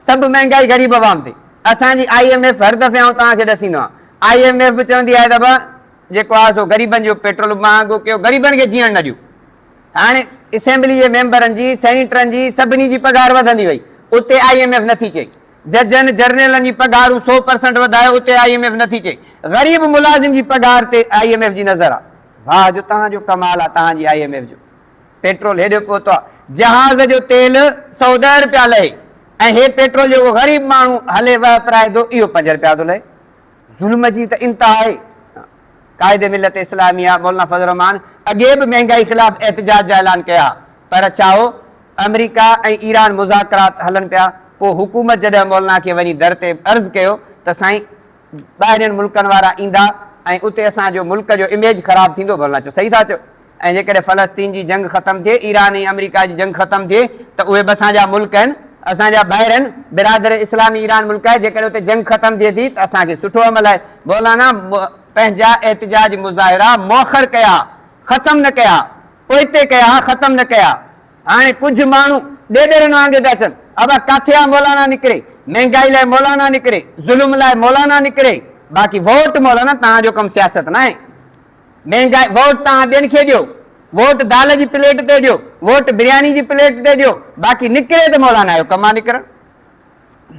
سڀ مهنگائي غريب عوام تي. اسان جي I M F هر دفعي آئون توهان کي ڏسيندو آهيان I M F به چوندي آهي ته ابا جيڪو آهي سو غريبن جو پيٽرول به مهانگو ڪيو غريبن کي جيئڻ نه ڏيو. هاڻي اسيمبلي جي ميمبرن جي سينيٽرن جي سڀني جي پگهار وڌندي وئي اتي I M F نٿي چئي. ججن جرنيلن جي پگهارون 100% وڌايو اتي I M F نٿي چئي. غريب ملازم جي پگهار تي I M F جي نظر آهي. واهه جو توهان جو ڪمال آهي توهان جي I M F جو. پيٽرول هيڏو پهتو آهي جهاز جو تيل 110 رپيا لهي ۽ هي پيٽرول جيڪو غريب ماڻهو هلي وهه پرائي ٿو اهو 5 رپيا ٿو لهي. ظلم جي ته انتها آهي. قائد ملت اسلاميه مولانا فضل الرحمان اڳي به مهنگائي خلاف احتجاج جا اعلان ڪيا ها پر ڇا هو آمريڪا ۽ ايران مذاڪرات هلن پيا پوء حڪومت جڏهن مولانا کي وڃي در تي عرض ڪيو ته سائين ٻاهرين ملڪن وارا ايندا ۽ اتي اسان جو ملڪ جو اميج خراب ٿيندو مولانا چيو صحيح ٿا چئو ۽ جيڪڏهن فلسطين جي جنگ ختم ٿئي، ايران ۽ آمريڪا جي جنگ ختم ٿئي ته اهي به اسان جا ملڪ آهن، اسان جا ڀائر آهن، برادر اسلامي ايران ملڪ آهي، جيڪڏهن اتي جنگ ختم ٿئي ٿي ته اسان کي سٺو عمل آهي. مولانا پنهنجا احتجاج مظاهرا موخر ڪيا، ختم نه ڪيا، پوئتي ڪيا، ختم نه ڪيا. هاڻي ڪجهه ماڻهو ڏيڏرن وانگي پيا چون، ابا ڪاٿي آ مولانا نڪري، مهنگائي لاء مولانا نڪري، ظلم لاء مولانا نڪري، باقي ووٽ مولانا توهان جو ڪم سياست ناهي. مهنگائي، ووٽ توهان ٻين کي ڏيو، ووٽ دال جي پليٽ تي ڏيو، ووٽ برياني جي پليٽ تي ڏيو، باقي نڪري ته مولانا جو ڪم آ نڪرڻ.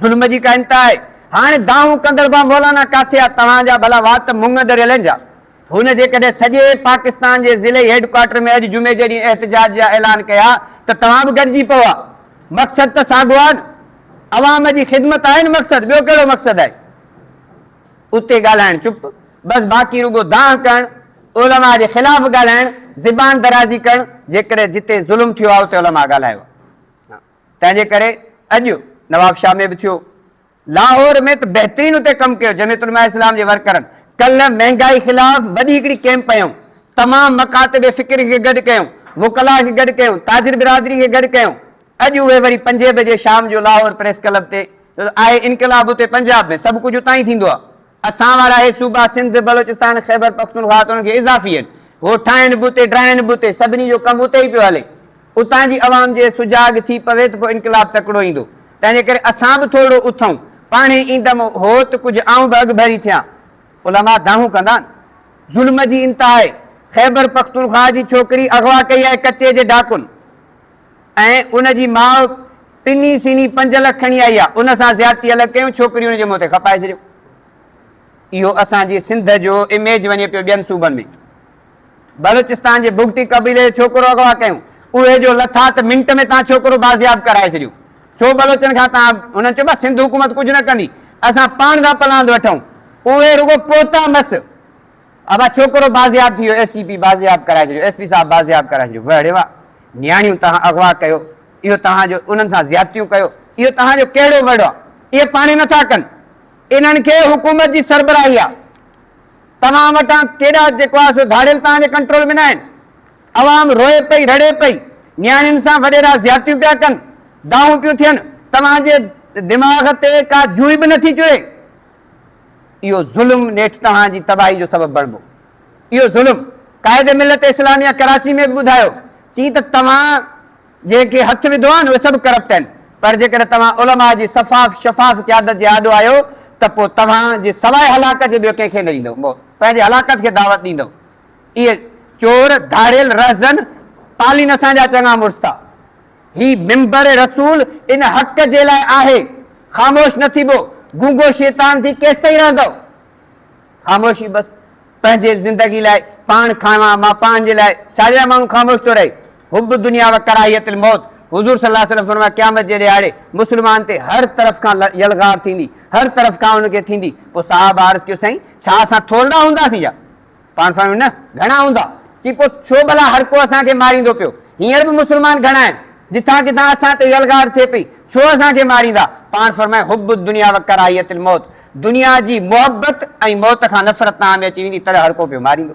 ظلم جي ڪا انتها آهي. هاڻي دانهون ڪندڙ با مولانا ڪاٿي آ، توهان جا ڀلا وات مڱ ڏريل آهن ڇا؟ هن جيڪڏهن سڄي پاڪستان جي ضلعي هيڊ ڪوارٽر ۾ اڄ جمعي جي ڏينهن احتجاج جا اعلان ڪيا ته توهان به گڏجي پئو ها. مقصد ته ساڳو آ نه. عوام جي خدمت آهي نه مقصد، ٻيو ڪهڙو مقصد آهي؟ اتي ڳالهائڻ چپ، بس باقي رڳو دانهن ڪرڻ، علماء جي خلاف ڳالهائڻ، زبان درازي ڪرڻ، جيڪڏهن جتي ظلم ٿيو آهي اتي علماء ڳالهايو آهي. تنهن جي ڪري اڄ نوابشاهه ۾ به ٿيو، لاهور ۾ ته بهترين اتي ڪم ڪيو جمعيت علماء اسلام جي ورڪرن، ڪلهه مهنگائي خلاف وڏي هڪڙي ڪيمپ هنيائون، تمام مڪاتب فڪر کي گڏ ڪيائون، وڪلاء کي گڏ ڪيائون، تاجر برادري کي گڏ ڪيائون، اڄ اهي وري پنجين بجي شام جو لاهور پريس ڪلب تي ڇو ته آهي انقلاب اتي پنجاب ۾ سڀ ڪجهه اتان ئي ٿيندو آهي. اسان وارا اهي صوبا سنڌ، بلوچستان، خيبر پختونخواهه ته انهن کي اضافي آهن. هو ٺاهين به اتي ڊاهين به اتي سڀني جو ڪم اتي ئي پيو هلي. اتان جي عوام جي سجاڳ ٿي پوي ته پوء انقلاب تڪڙو ايندو. تنهن جي ڪري اسان به ٿورڙو اٿئون. پاڻهي ايندم هو ته ڪجهه آئون به اڳڀري ٿيان. علماء دانهون ڪندا آهن. ظلم جي انتها آهي. خيبر پختونخواهه جي ڇوڪري اغوا ڪئي آهي ڪچي جي ڊاڪن. ۽ ان جي ماء پني سيني 5 لک کڻي آئي آ، ان سان زيادتي الڳ ڪيون، ڇوڪري ان جي منهن تي کپائي ڇڏيو. اهو اسان جي سنڌ جو اميج وڃي پيو ٻين صوبن ۾. بلوچستان جي بگٽي قبيلي جو ڇوڪرو اغوا ڪيون، اهي جو لٿا ته منٽ ۾ تان ڇوڪرو بازياب ڪرائي ڇڏيو. ڇو بلوچن کان تان، هنن چيو بس سنڌ حڪومت ڪجهه نه ڪندي، اسان پاڻ ٿا پلاند وٺون. اهي رڳو پهتا مس. ابا ڇوڪرو بازياب ٿي ويو ايس سي پي بازياب ڪرائي ڇڏيو ايس پي صاحب بازياب ڪرائي ڇڏيو واه ڙي واه نياڻيون توهان اغوا ڪيو اهو توهان جو انهن سان زيادتيون ڪيو اهو توهان جو ڪهڙو وڙ آ اهي پاڻي نٿا ڪن انهن کي حڪومت جي سربراهي آ توهان وٽان ڪيڏا جيڪو آ سو ڌاڙيل توهان جي ڪنٽرول ۾ ناهن عوام روئي پئي رڙي پئي نياڻين سان وڏيرا زيادتيون پيا ڪن دانهون پيون ٿين توهان جي دماغ تي ڪا جوئي به نٿي چري. اهو ظلم نيٺ توهان جي تباهي جو سبب بڻبو. اهو ظلم قائد ملت اسلاميه ڪراچي ۾ به ٻڌايو، چي ته توهان جنهن کي هٿ وڌو آهي نه اهي سڀ ڪرپٽ آهن، پر جيڪڏهن توهان علماء جي صفاف شفاف قيادت جي آڏو آهيو ته پوء توهان جي سواء هلاڪت جي ٻيو ڪنهن کي نه ڏيندؤ، پنهنجي هلاڪت کي دعوت ڏيندؤ. اهي چور، ڌاڙيل، رهزن، پالين اسان جا چڱا مڙس ٿا. هي منبر رسول ان حق جي لاء آهي، خاموش نه ٿيبو، گونگو شيطان ٿي ڪيستائين رهندؤ؟ خاموشي بس پنهنجي زندگي لاء، پاڻ کانوان مان پاڻ جي لاء، ڇا جي لاء ماڻهو خاموش ٿو رهي؟ حب الدنيا و ڪراهيت الموت، حضور صلي الله عليه وسلم فرمايو قيامت جي ڏهاڙي مسلمان تي هر طرف کان يلغار ٿيندي، هر طرف کان ان کي ٿيندي، پوء صحابه عرض ڪيو سائين ڇا اسان ٿورڙا هونداسين ڇا؟ پاڻ فرمايو، نه، گهڻا هوندا. چي، پوء ڇو ڀلا هر ڪو اسان کي ماريندو پيو؟ هينئر به مسلمان گهڻا آهن، جتان ڪٿان اسان تي يلغار ٿئي پئي، ڇو اسان کي ماريندا؟ پاڻ فرمايو، حب الدنيا وڪراهيت الموت، دنيا جي محبت ۽ موت کان نفرت توهان ۾ اچي ويندي، تڏهن هر ڪو پيو ماريندو.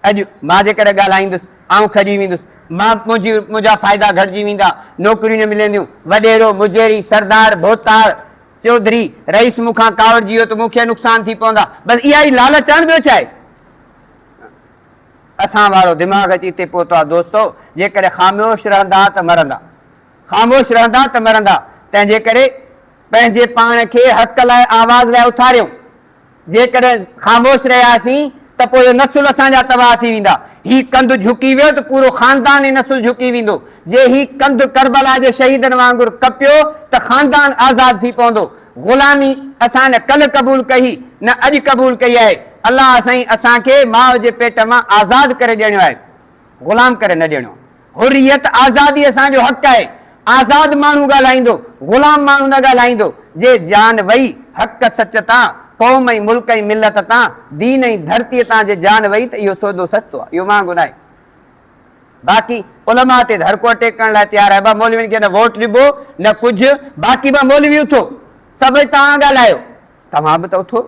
اڄ مان جيڪڏهن ڳالهائيندس، آئون کڄي ويندس، مان منهنجي منهنجا فائدا گهٽجي ويندا، نوڪريون نه ملنديون، وڏيرو، مجيري، سردار، ڀوتار، چوڌري، رئيس مون کان ڪاوڙجي ويو ته مون کي نقصان ٿي پوندا. بس اها ئي لالچ آهي نه ٻيو ڇا آهي؟ اسان وارو دماغ اچي اتي پهتو آهي دوستو، جيڪڏهن خاموش رهندا ته مرندا. خاموش رهندا ته مرندا. تنهن جي ڪري پنهنجي پاڻ کي حق لاء آواز لاء اٿاريون. جيڪڏهن خاموش رهياسين ته پوء اهي نسل اسان جا تباهه ٿي ويندا. هي ڪنڌ جهڪي ويو ته پورو خاندان ۽ نسل جهڪي ويندو. جي هي ڪنڌ ڪربلا جي شهيدن وانگر ڪپيو ته خاندان آزاد ٿي پوندو. غلامي اسان نه ڪلهه قبول ڪئي نه اڄ قبول ڪئي آهي. الله سائين اسان کي ماء جي پيٽ مان آزاد ڪري ڄڻيو آهي. غلام ڪري نه ڄڻيو. حريت، آزادي اسان جو حق آهي. آزاد ماڻهو ڳالهائيندو، غلام ماڻهو نه ڳالهائيندو. جي جان وئي حق سچ تان، قوم ۽ ملڪ ۽ ملت تان، دين ۽ ڌرتيء تان جي جان وئي ته اهو سودو سستو آهي، اهو مهانگو ناهي. باقي علماء تي ته هر ڪو اٽيڪ ڪرڻ لاء تيار آهي. با مولوين کي نه ووٽ ڏبو نه ڪجهه، باقي با مولوي اٿو، سڀئي توهان ڳالهايو، توهان به ته اٿو،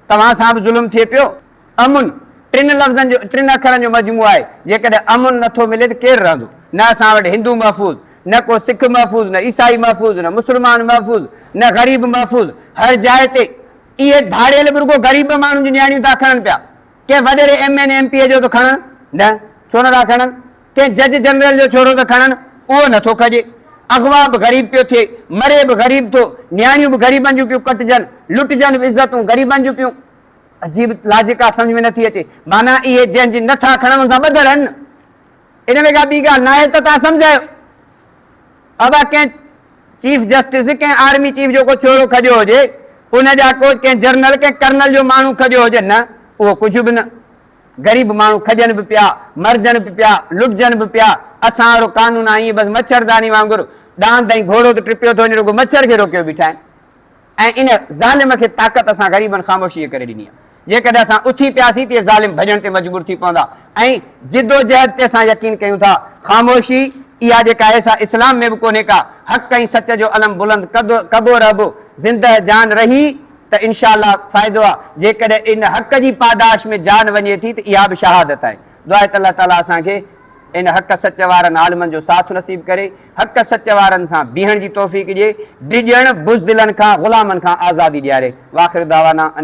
توهان سان به ظلم ٿئي پيو. امن ٽن لفظن جو ٽن اکرن جو مجموعو آهي. جيڪڏهن امن نه ٿو ملي ته ڪير رهندو؟ نه اسان وٽ هندو محفوظ، نه ڪو سک محفوظ، نه عيسائي محفوظ، نه مسلمان محفوظ، نه غريب محفوظ. هر جاء تي اهي ڌاڙيل به رڳو غريب ماڻهن جون نياڻيون ٿا کڻن پيا. ڪنهن وڏيري M N A M P A جو ٿو کڻن؟ نه، ڇو نه ٿا کڻن؟ ڪنهن جج جنرل جو ڇورو ٿو کڻن؟ اهو نه ٿو کڄي. اغوا به غريب پيو ٿئي، مري به غريب ٿو، نياڻيون به غريبن جون پيون ڪٽجن، لٽجن به عزتون غريبن جون پيون. عجيب لاجڪ آ سمجهه ۾ نٿي اچي. معنيٰ اهي جنهن جي نٿا کڻن ان سان ٻڌل آهن نه. ان ۾ ڪا ٻي ڳالهه ناهي ته توهان سمجهايو. ابا ڪنهن چيف جسٽس ڪنهن آرمي چيف جو ڪو ڇورو کڄيو هجي ان جا ڪو ڪنهن جرنل ڪنهن ڪرنل جو ماڻهو کڄيو هجي نه اهو ڪجهه به نه. غريب ماڻهو کڄن به پيا مرجن به پيا لٽجن به پيا. اسان وارو قانون آ ائين بس مڇرداني وانگر ڏاند ۽ گهوڙو ته ٽپيو ٿو وڃي رڳو مڇر کي روڪيو بيٺا آهن. ۽ ان ظالم کي طاقت اسان غريبن خاموشيء جي ڪري ڏني آهي. جيڪڏهن اسان اٿي پياسين ته اهي ظالم ڀڄڻ تي مجبور ٿي پوندا ۽ جدوجهد تي اسان يقين ڪيون ٿا. خاموشي اها جيڪا آهي سا اسلام ۾ به ڪونهي ڪا. حق ۽ سچ جو علم بلند ڪبو رهبو. زنده جان رهي ته انشاء الله فائدو آهي. جيڪڏهن ان حق جي پاداش ۾ جان وڃي ٿي ته اها به شهادت آهي. دعا آهي ته الله تعاليٰ اسان کي ان حق سچ وارن عالمن جو ساٿ نصيب ڪري، حق سچ وارن سان بيهڻ جي توفيق ڏئي، ڊڄڻ، بزدلن کان، غلامن کان آزادي ڏياري. واخر دعوانا ان.